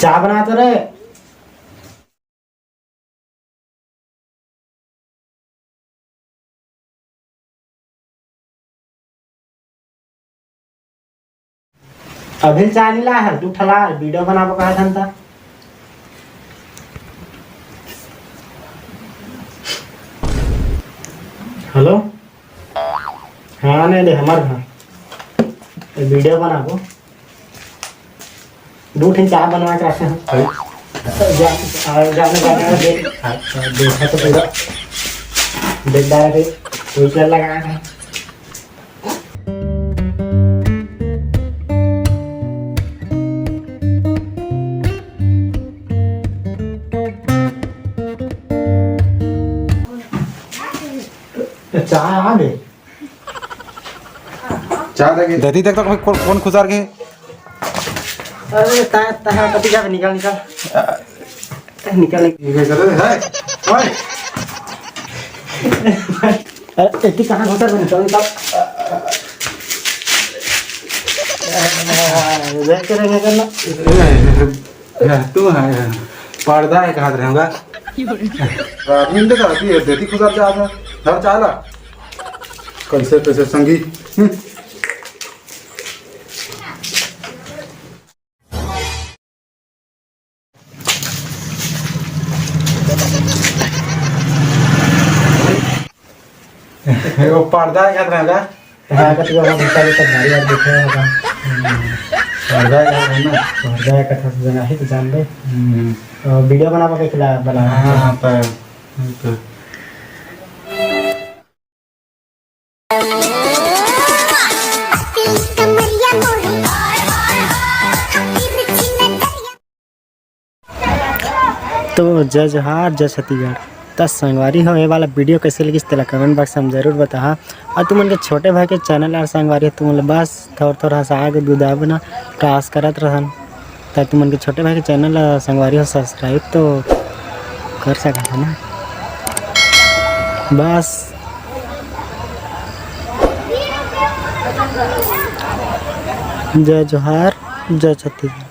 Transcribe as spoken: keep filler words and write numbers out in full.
का बनात रे? अभी चाय नइ लाय हस, दू ठला वीडियो बनाबो कहत हन त। हेलो, हाँ, नहीं, नहीं, हमार घर। ये वीडियो बनाबो। दू ठिन चाय बनवा के रखे हैं। जा, आ, जाने, जाने, देख, आ, आ, देखा तो पूरा। देख डाला रे, कोई चल लगा है। चाय आ गई। चाय लगे। दे दी, देख तो कोई कौन, कौन खुसर के। अरे, ता, ता, कति जा, निकल, निकल। निकल, निकल। ये क्या कर रहे हैं? ओए। अरे, इतनी कहाँ घुसर के निकल, निकल। देख के रहे, क्या करना? ए, ए, तू है, पर्दा है, कहाँ रहे होगा? आदमी तो कहती है, देती खुसर जा, घर चाला। कैसे, कैसे संगी? हम्म। वो पर्दा है, क्या रहे होगा? हाँ, कति बार हम तक भारी बार देखे होगा। पर्दा है, क्या रहे ना? पर्दा है, कथा से जना ही तो जान दे। हम्म। तो वीडियो बनाबो के खिला, बना। हाँ, हाँ, पर, तो तो जय जोहार, जय छत्तीसगढ़। त संगवारी हो, ये वाला वीडियो कैसे लगिस, तेला कमेंट बॉक्स में जरूर बताहा। और तुमन के छोटे भाई के चैनल और संगवारी हो, तुमन ला बस थोड़ा थोड़ा हंसा के गुदा बना, तो आस करत रहन। त तुमन के छोटे भाई के चैनल ला संगवारी हो सब्सक्राइब तो कर सकत हो ना। बस, जय जोहार, जय छत्तीसगढ़।